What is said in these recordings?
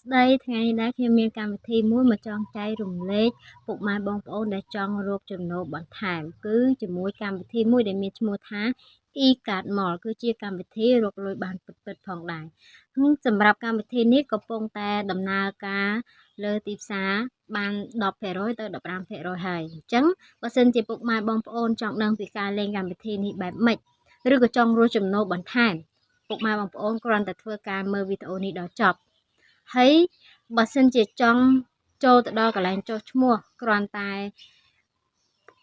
ស្តីថ្ងៃនេះដែរខ្ញុំមានកម្មវិធីមួយមកចង់ចែករំលែកពុកម៉ែបងប្អូនដែលចង់រកចំណូលបន្ថែមគឺជាមួយកម្មវិធីមួយដែលមានឈ្មោះថា e-card Mall គឺជាកម្មវិធីរកលុយបានពិតៗផងដែរសម្រាប់កម្មវិធីនេះកំពុងតែដំណើរការលើទីផ្សារបាន10%ទៅ15%ហើយអញ្ចឹងបើសិនជាពុកម៉ែបងប្អូនចង់ដឹងពីការលេងកម្មវិធីនេះបែបម៉េចឬក៏ចង់រកចំណូលបន្ថែមពុកម៉ែបងប្អូនគ្រាន់តែធ្វើការមើលវីដេអូនេះដល់ចប់ហើយបើសិនជាចង់ចូលទៅដល់កន្លែងចុះឈ្មោះគ្រាន់តែ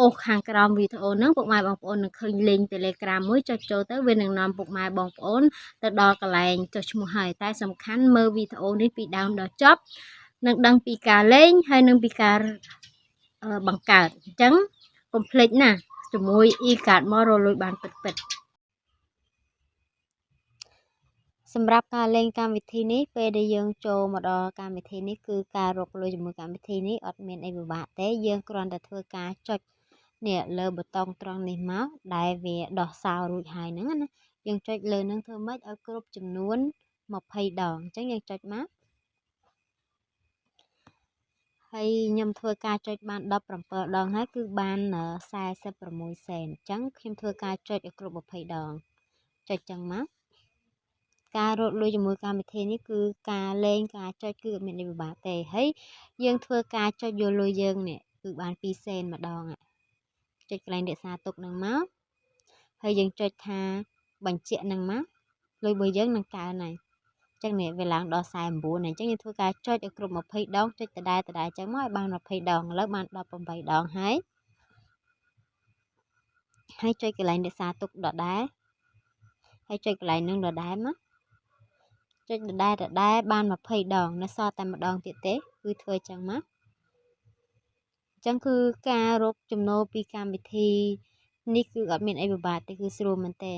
អូសខាងក្រោមវីដេអូហ្នឹងពុកម៉ែបងប្អូននឹងឃើញ link Telegram មួយចុចចូលទៅវានឹងនាំពុកម៉ែបងប្អូនទៅដល់កន្លែងចុះឈ្មោះហើយតែសំខាន់មើលវីដេអូនេះពីដើមដល់ចប់នឹងដឹងពីការលេងហើយនឹងពីការបង្កើតអញ្ចឹងកុំភ្លេចណាជាមួយ e-card មករលុយបានពិតៗសម្រាប់ការលេងកម្មវិធីនេះពេលដែលយើងចូលមកដល់កម្មវិធីនេះគឺការរកលុយជាមួយកម្មវិធីនេះអត់មានអីពិបាកទេយើងគ្រាន់តែធ្វើការចុចនេះលើប៊ូតុងត្រង់នេះមកដែលវាដោះសោរួចហើយហ្នឹងណាយើងចុចលើហ្នឹងធ្វើម៉េចឲ្យគ្រប់ចំនួន20ដងអញ្ចឹងយើងចុចមកហើយខ្ញុំធ្វើការចុចបាន17ដងហើយគឺបាន46សេនអញ្ចឹងខ្ញុំធ្វើការចុចឲ្យគ្រប់20ដងចុចចឹងមកការរកលុយជាមួយកម្មវិធីនេះគឺការលេងការចុចគឺអត់មានអីពិបាកទេហើយយើងធ្វើការចុចយកលុយយើងនេះគឺបាន2សេនម្ដងចុចកន្លែងរក្សាទុកនឹងមកហើយយើងចុចថាបញ្ជាក់នឹងមកលុយរបស់យើងនឹងកើនហើយអញ្ចឹងនេះវាឡើងដល់49ហើយអញ្ចឹងយើងធ្វើការចុចឲ្យគ្រប់20ដងចុចដដែលដដែលអញ្ចឹងមកឲ្យបាន20ដងឥឡូវបាន18ដងហើយហើយចុចកន្លែងរក្សាទុកដដែលហើយចុចកន្លែងនឹងដដែលមកចុចដដែលដដែលបាន20ដងនៅសល់តែម្ដងទៀតទេគឺធ្វើចឹងមកអញ្ចឹងគឺការរកចំណូលពីកម្មវិធីនេះគឺអត់មានអីពិបាកទេគឺស្រួលមែនតើ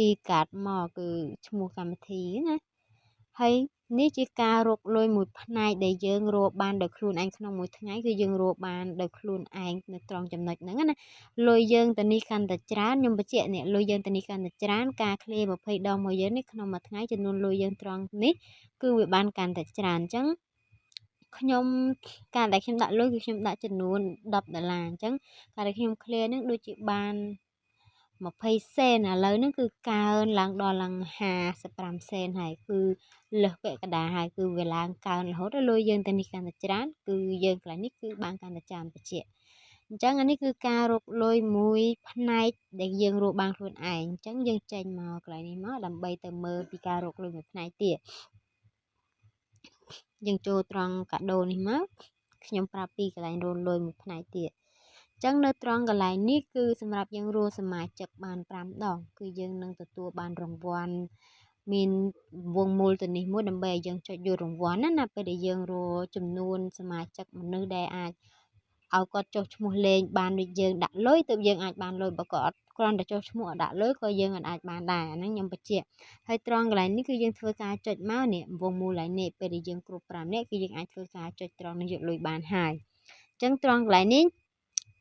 e-card មកគឺឈ្មោះកម្មវិធីណាហើយនេះជាការរកលុយមួយផ្នែកដែលយើងរកបានដោយខ្លួនឯងក្នុងមួយថ្ងៃគឺយើងរកបានដោយខ្លួនឯងនៅត្រង់ចំណុចហ្នឹងណាលុយយើងទៅនេះកាន់តែច្រើនខ្ញុំបញ្ជាក់នេះលុយយើងទៅនេះកាន់តែច្រើនការឃ្លា20ដងមកយើងនេះក្នុងមួយថ្ងៃចំនួនលុយយើងត្រង់នេះគឺវាបានកាន់តែច្រើនអញ្ចឹងខ្ញុំការដែលខ្ញុំដាក់លុយគឺខ្ញុំដាក់ចំនួន10ដុល្លារអញ្ចឹងការដែលខ្ញុំ clear ហ្នឹងដូចជាបាន20សេនឥឡូវហ្នឹងគឺកើនឡើងដល់ឡើង55សេនហើយគឺលើសពាក់កណ្ដាលហើយគឺវាឡើងកើនរហូតដល់លុយយើងទៅនេះកាន់តែច្រើនគឺយើងកន្លែងនេះគឺបានកាន់តែច្រើនតិចអញ្ចឹងអានេះគឺការរកលុយមួយផ្នែកដែលយើងរកបានខ្លួនឯងអញ្ចឹងយើងចេញមកកន្លែងនេះមកដើម្បីទៅមើលពីការរកលុយមួយផ្នែកទៀតយើងចូលត្រង់កាដូនេះមកខ្ញុំប្រាប់ពីកន្លែងរកលុយមួយផ្នែកទៀតចឹងនៅត្រង់កន្លែងនេះគឺសម្រាប់យើងរកសមាជិកបាន5ដងគឺយើងនឹងទទួលបានរង្វាន់មានវងមូលទៅនេះមួយដើម្បីឲ្យយើងចុចយករង្វាន់ណាពេលដែលយើងរកចំនួនសមាជិកមនុស្សដែលអាចឲ្យគាត់ចុះឈ្មោះលេងបានដូចយើងដាក់លុយទើបយើងអាចបានលុយបើគាត់អត់គ្រាន់តែចុះឈ្មោះអត់ដាក់លុយក៏យើងអាចបានដែរអាហ្នឹងខ្ញុំបញ្ជាក់ហើយត្រង់កន្លែងនេះគឺយើងធ្វើការចុចមកនេះវងមូលកន្លែងនេះពេលដែលយើងគ្រប់5នាក់គឺយើងអាចធ្វើការចុចត្រង់នេះយកលុយបានហើយអញ្ចឹងត្រង់កន្លែងនេះ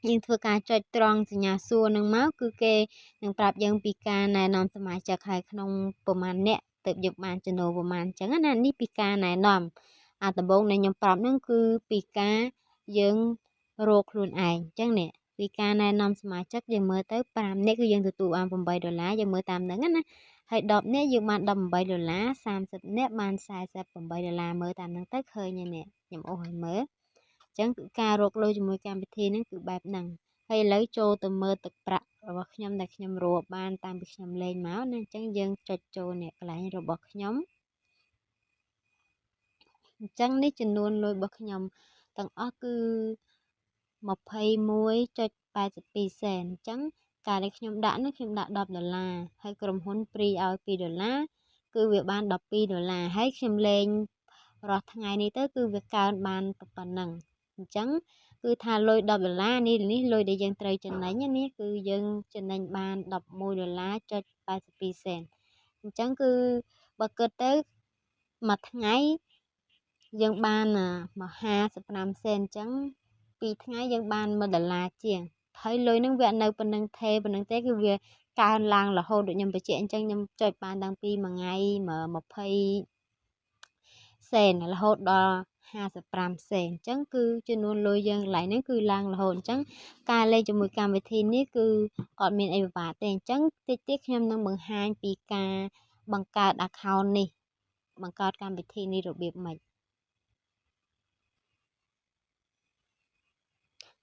យើងធ្វើការចុចត្រង់សញ្ញាសួរនឹងមកគឺគេនឹងប្រាប់យើងពីការណែនាំសមាជិកហើយក្នុងប្រមាណអ្នកទើបយើងបានចំណូលប្រមាណអញ្ចឹងណានេះពីការណែនាំអាដំបូងដែលខ្ញុំប្រាប់ហ្នឹងគឺពីការយើងរកខ្លួនឯងអញ្ចឹងនេះពីការណែនាំសមាជិកយើងមើលទៅ5នាក់គឺយើងទទួលបាន8ដុល្លារយើងមើលតាមហ្នឹងណាហើយ10នាក់យើងបាន18ដុល្លារ30នាក់បាន48ដុល្លារមើលតាមហ្នឹងទៅឃើញនេះខ្ញុំអូសឲ្យមើលចឹងគឺការរកលុយជាមួយកម្មវិធីហ្នឹងគឺបែបហ្នឹងហើយឥឡូវចូលទៅមើលទឹកប្រាក់របស់ខ្ញុំដែលខ្ញុំរកបានតាមពីខ្ញុំលេងមកណាអញ្ចឹងយើងចុចចូលនេះកន្លែងរបស់ខ្ញុំអញ្ចឹងនេះចំនួនលុយរបស់ខ្ញុំទាំងអស់គឺ 21.82 សេនអញ្ចឹងការដែលខ្ញុំដាក់នោះខ្ញុំដាក់10ដុល្លារហើយក្រុមហ៊ុនព្រីឲ្យ2ដុល្លារគឺវាបាន12ដុល្លារហើយខ្ញុំលេងរាល់ថ្ងៃនេះទៅគឺវាកើនបានប៉ុណ្ណឹងអញ្ចឹងគឺថាលុយ10ដុល្លារនេះលុយដែលយើងត្រូវចំណេញនេះគឺយើងចំណេញបាន11ដុល្លារចុច82សេនអញ្ចឹងគឺបើគិតទៅមួយថ្ងៃយើងបាន55សេនអញ្ចឹង2ថ្ងៃយើងបាន1ដុល្លារជាងហើយលុយហ្នឹងវាអត់នៅប៉ុណ្្នឹងថេប៉ុណ្្នឹងទេគឺវាកើនឡើងរហូតដូចខ្ញុំបញ្ជាក់អញ្ចឹងខ្ញុំចុចបានតាំងពីមួយថ្ងៃ20 សេនរហូតដល់55សេនអញ្ចឹងគឺចំនួនលុយយើងកន្លែងហ្នឹងគឺឡើងរហូតអញ្ចឹងការលេងជាមួយកម្មវិធីនេះគឺអត់មានអីពិបាកទេអញ្ចឹងតិចទៀតខ្ញុំនឹងបង្ហាញពីការបង្កើត account នេះបង្កើតកម្មវិធីនេះរបៀបម៉េច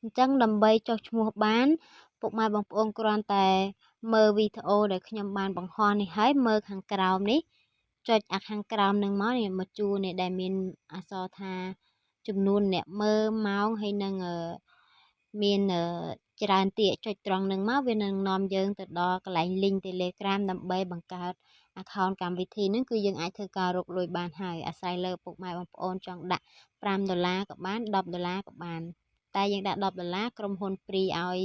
អញ្ចឹងដើម្បីចុះឈ្មោះបានពុកម៉ែបងប្អូនគ្រាន់តែមើលវីដេអូដែលខ្ញុំបានបង្ហោះនេះហើយមើលខាងក្រោមនេះចុចអាខាងក្រោមនឹងមកនេះមកជួរនេះដែលមានអក្សរថាចំនួនអ្នកមើលម៉ោងហើយនឹងមានច្រើនទៀតចុចត្រង់នឹងមកវានឹងនាំយើងទៅដល់កន្លែង link Telegram ដើម្បីបង្កើត account កម្មវិធីហ្នឹងគឺយើងអាចធ្វើការរកលុយបានហើយអាស្រ័យលើពុកម៉ែបងប្អូនចង់ដាក់5ដុល្លារក៏បាន10ដុល្លារក៏បានតែយើងដាក់10ដុល្លារក្រុមហ៊ុន free ឲ្យ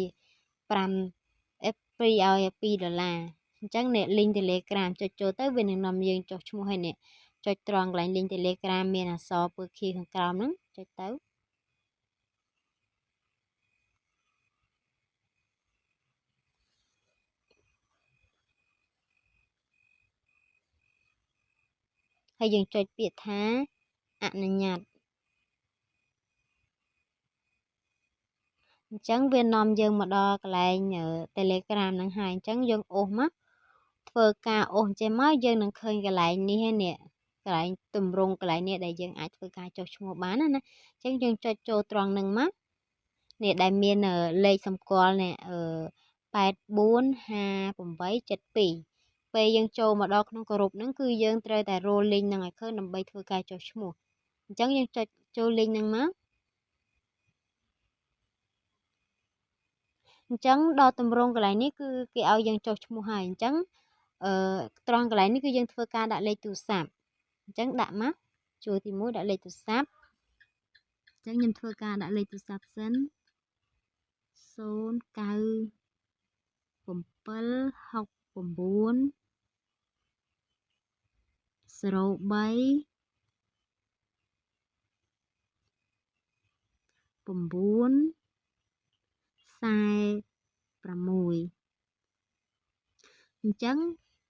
5 free ឲ្យ2ដុល្លារអញ្ចឹងអ្នក link Telegram ចុចចូលទៅវានឹងនាំយើងចុះឈ្មោះឲ្យអ្នកចុចត្រង់កន្លែង link Telegram មានអក្សរពើខៀវខាងក្រោមហ្នឹងចុចទៅហើយយើងចុចពាក្យថាអនុញ្ញាតអញ្ចឹងវានាំយើងមកដល់កន្លែង Telegram ហ្នឹងហើយអញ្ចឹងយើងអូសមកធ្វើការអូសចេះមកយើងនឹងឃើញកន្លែងនេះហើយនេះកន្លែងទម្រង់កន្លែងនេះដែលយើងអាចធ្វើការចុះឈ្មោះបានណាអញ្ចឹងយើងចុចចូលត្រង់នឹងមកនេះដែលមានលេខសម្គាល់នេះ845872ពេលយើងចូលមកដល់ក្នុងក្រុមហ្នឹងគឺយើងត្រូវតែរក link ហ្នឹងឲ្យឃើញដើម្បីធ្វើការចុះឈ្មោះអញ្ចឹងយើងចុចចូល link ហ្នឹងមកអញ្ចឹងដល់ទម្រង់កន្លែងនេះគឺគេឲ្យយើងចុះឈ្មោះហើយអញ្ចឹងត្រង់កន្លែងនេះគឺយើងធ្វើការដាក់លេខទូរស័ព្ទអញ្ចឹងដាក់មកជួរទី1ដាក់លេខទូរស័ព្ទអញ្ចឹងខ្ញុំធ្វើការដាក់លេខទូរស័ព្ទសិន097 69 03 9 46អញ្ចឹង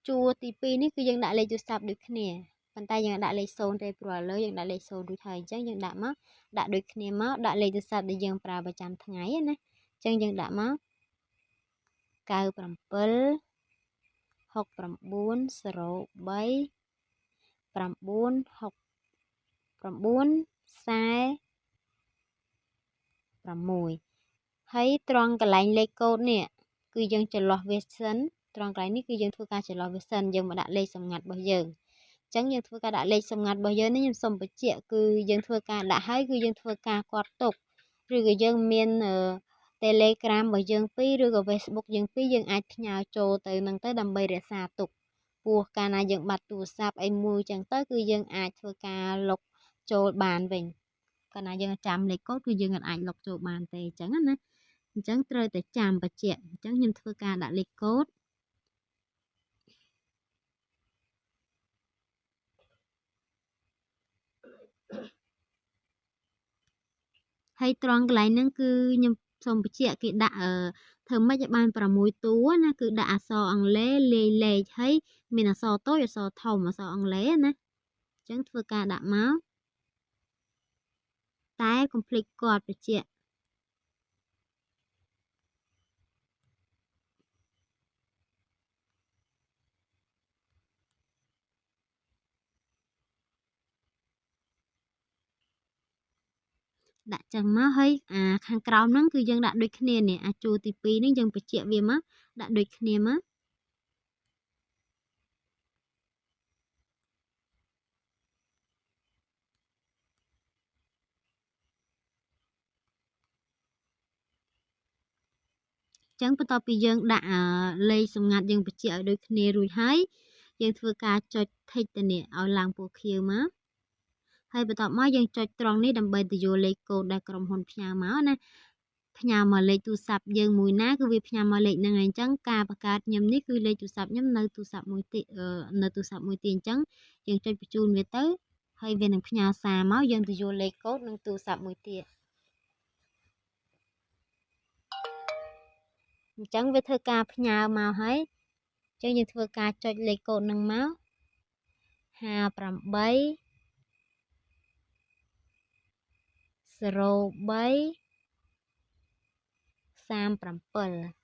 ជួរទី2នេះគឺយើងដាក់លេខទូរស័ព្ទដូចគ្នាប៉ុន្តែយើងដាក់លេខ0ទេព្រោះឥឡូវយើងដាក់លេខ0រួចហើយអញ្ចឹងយើងដាក់មកដាក់ដូចគ្នាមកដាក់លេខទូរស័ព្ទដែលយើងប្រើប្រចាំថ្ងៃណាអញ្ចឹងយើងដាក់មក97 69 03 9 6 9 46ហើយត្រង់កន្លែងលេខកូដនេះគឺយើងចន្លោះវាសិនត្រង់កន្លែងនេះគឺយើងធ្វើការចន្លោះវាសិនយើងមកដាក់លេខសម្ងាត់របស់យើងអញ្ចឹងយើងធ្វើការដាក់លេខសម្ងាត់របស់យើងនេះខ្ញុំសូមបញ្ជាក់គឺយើងធ្វើការដាក់ហើយគឺយើងធ្វើការកត់ទុកឬក៏យើងមាន Telegram របស់យើងពីរឬក៏ Facebook យើងពីរយើងអាចផ្ញើចូលទៅនឹងទៅដើម្បីរក្សាទុកព្រោះកាលណាយើងបាត់ទូរស័ព្ទអីមួយចឹងទៅគឺយើងអាចធ្វើការលុកចូលបានវិញកាលណាយើងចាំលេខកូដគឺយើងអាចលុកចូលបានទេអញ្ចឹងណាអញ្ចឹងត្រូវតែចាំបញ្ជាក់អញ្ចឹងខ្ញុំធ្វើការដាក់លេខកូដហើយត្រង់កន្លែងហ្នឹងគឺខ្ញុំសូមបញ្ជាក់គេដាក់ធ្វើម៉េចឲ្យបាន6តួណាគឺដាក់អក្សរអង់គ្លេសលាយលេខហើយមានអក្សរតូចអក្សរធំអក្សរអង់គ្លេសណាអញ្ចឹងធ្វើការដាក់មកតែកុំភ្លេចគាត់បញ្ជាក់ដាក់ចឹងមកហើយអាខាងក្រោមហ្នឹងគឺយើងដាក់ដូចគ្នានេះអាជួរទី2ហ្នឹងយើងបញ្ជាក់វាមកដាក់ដូចគ្នាមកចឹងបន្ទាប់ពីយើងដាក់លេខសម្ងាត់យើងបញ្ជាក់ឲ្យដូចគ្នារួចហើយយើងធ្វើការចុច tick ទៅនេះឲ្យឡើងពណ៌ខៀវមកហើយបន្ទាប់មកយើងចុចត្រង់នេះដើម្បីទៅយកលេខកូដដែលក្រុមហ៊ុនផ្ញើមកណាផ្ញើមកលេខទូរស័ព្ទយើងមួយណាគឺវាផ្ញើមកលេខហ្នឹងហើយអញ្ចឹងការបង្កើតខ្ញុំនេះគឺលេខទូរស័ព្ទខ្ញុំនៅទូរស័ព្ទមួយទៀតនៅទូរស័ព្ទមួយទៀតអញ្ចឹងយើងចុចបញ្ជូនវាទៅហើយវានឹងផ្ញើសារមកយើងទៅយកលេខកូដនិងទូរស័ព្ទមួយទៀតអញ្ចឹងវាធ្វើការផ្ញើមកហើយអញ្ចឹងយើងធ្វើការចុចលេខកូដនឹងមក58 03 37។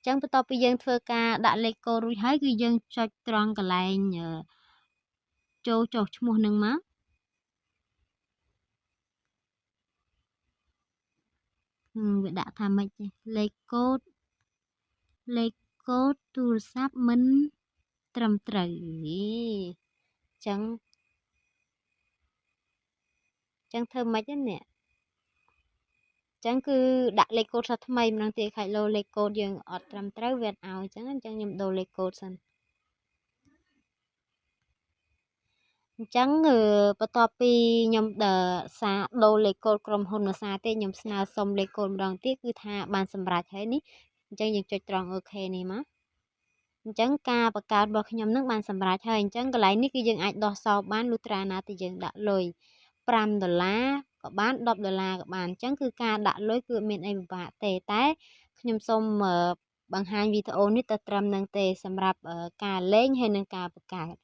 ចឹងបន្ទាប់ពីយើងធ្វើការដាក់លេខកូដរួចហើយ គឺយើងចុចត្រង់កន្លែងចូលចុះឈ្មោះនឹងមក វាដាក់ថាម៉េចទេ លេខកូដ លេខកូដទូរស័ព្ទមិនត្រឹមត្រូវ។ ចឹងធ្វើម៉េចនេះ? ចឹងគឺដាក់លេខកូដសាថ្មីម្ដងទៀត ខាច់លោលេខកូដយើងអត់ត្រឹមត្រូវ វាអត់ឲ្យ។ ចឹងខ្ញុំដូរលេខកូដសិន។ អញ្ចឹងបន្ទាប់ពីខ្ញុំសារដូរលេខកូដក្រុមហ៊ុនមួយសារទេ ខ្ញុំស្នើសុំលេខកូដម្ដងទៀត គឺថាបានសម្រេចហើយនេះ។ អញ្ចឹងយើងចុចត្រង់ OK នេះមក។ អញ្ចឹងការបង្កើតរបស់ខ្ញុំនឹងបានសម្រេចហើយ។ អញ្ចឹងកន្លែងនេះគឺយើងអាចដោះសោបាន លុះត្រាណាតែយើងដាក់លុយ 5 ដុល្លារក៏បាន 10 ដុល្លារក៏បាន។ អញ្ចឹងគឺការដាក់លុយគឺមានអីពិបាកទេ តែខ្ញុំសូមបង្ហាញវីដេអូនេះតែត្រឹមនឹងទេ សម្រាប់ការលេងហើយនិងការបង្កើត។